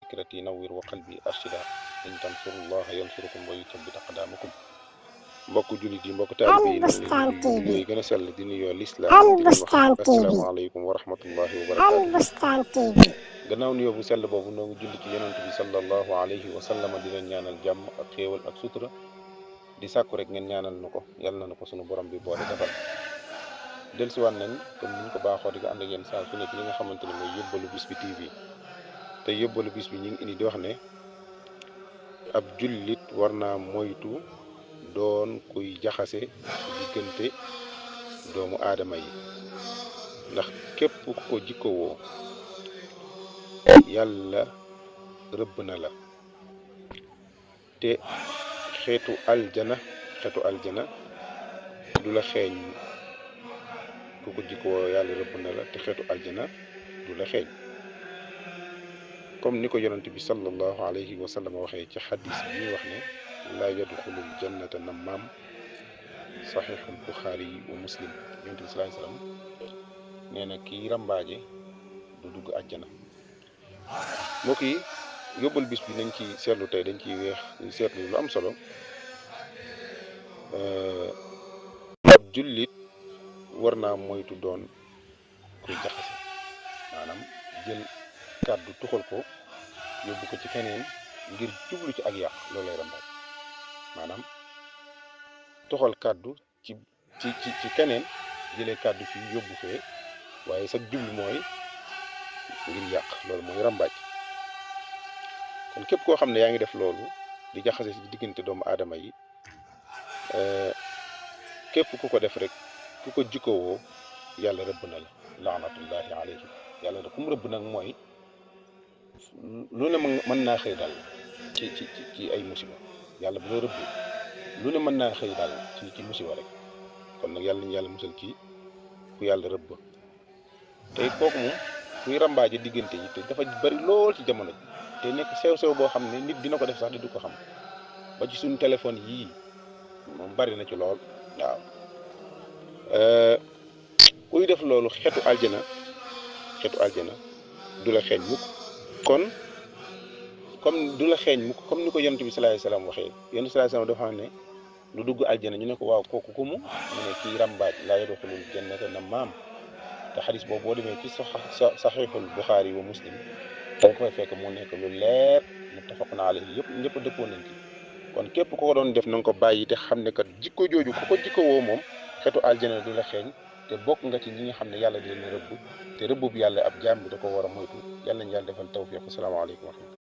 fikrati nawwir wa qalbi arshida in tansurullaha yansurukum wa yuthabbit aqdamakum. mbokk jullit yi mbokk taalibe yi ñu ngi leen di nuyu nuyoo yi gën a sell di nuyoo lislaam di leen wax asalaamaaleykum wa rahmatullahi wa barakaatu. gannaaw nuyoo bu sell boobu noo ngi julli ci yonent bi sallallahu alayhi wa sallam di leen ñaanal jàmm ak xéewal ak sutura di sàkku rek ngeen ñaanal nu ko yàlla na ko sunu borom bi boole defal. dellusiwaat nañ comme ni ñu ko baaxoo di ko ànd ak yéen saa su nekk li nga xamante ne mooy yóbbalu bis bi TV te yóbbalu bis bi ñu ngi indi di wax ne ab jullit war naa moytu doon kuy jaxase diggante doomu aadama yi ndax képp ku ko jikkowoo yàlla rëbb na la te xeetu aljana du la xeeñ. ku ko jikkowoo yàlla rëbb na la te xeetu aljana du la xeeñ comme ni ko yonent bi sallallahu alayhi wa sallam waxee ci xadis bi ñuy wax ne laa yadxulul jannata nammaam saxiixul buxaari wa muslim. yonent bi sallallahu alayhi wa sallam nee na kii rambaaje du dugg àjjana. mbokk yi yóbbal bis bi nañ ci seetlu tey dañ ciy seetlu lu am solo. ab jullit war naa moytu doon kuy jaxase maanaam jël kàddu tuxal ko yóbbu ko ci keneen ngir jublu ci ak yàq loolu lay rambaaj. maanaam tuxal kàddu ci keneen jëlee kàddu fi yóbbu fee waaye sax jublu mooy ngir yàq loolu mooy rambaaj. kon képp koo xam ne yaa ngi def loolu di jaxase ci diggante doomu aadama yi képp ku ko def rek ku ko jikkowoo yàlla rëbb na la laanatullahi alayhi. yàlla da ku mu rëbb nag mooy lu ne mën naa xëy dal ci ay musiba. yàlla bu la rëbbee lu ne mën naa xëy dal ci musiba rek. kon nag yàlla nañu yàlla musal ci ku yàlla rëbb. te kooku moom kuy rambaaje diggante yi te dafa bari lool ci jamono ji te nekk sew boo xam ne nit dina ko def sax di du ko xam ba ci suñu téléphone yii moom bari na ci lool. waaw kuy def loolu xeetu aljana du la xeeñ mukk. kon comme du la xeeñ mukk comme ni ko yonent bi sallallahu alayhi wasallam waxee. yonent sallallahu alayhi wasallam dafa xam ne du dugg aljana ñu ne ko waaw kooku ku mu ne kii rambaaj laa yadxulul jannata nammaam. te xadis boobu boo demee ci saxiixul buxaari wa muslim da nga koy fekk mu nekk lu leer muttafaqun alayhi yëpp ñëpp dëppoo nañ ci. kon képp ko doon def na nga ko bàyyi te xam ne kat jikko jooju ku ko jikkowoo moom xeetu aljana du la xeeñ te bokk nga ci ñi nga xam ne yàlla di leen rëbb te rëbb bu yàlla ab jaam bi da ko war a moytu. yàlla nañu yàlla defal tawfiq. asalaamaaleykum wa rahmatulah.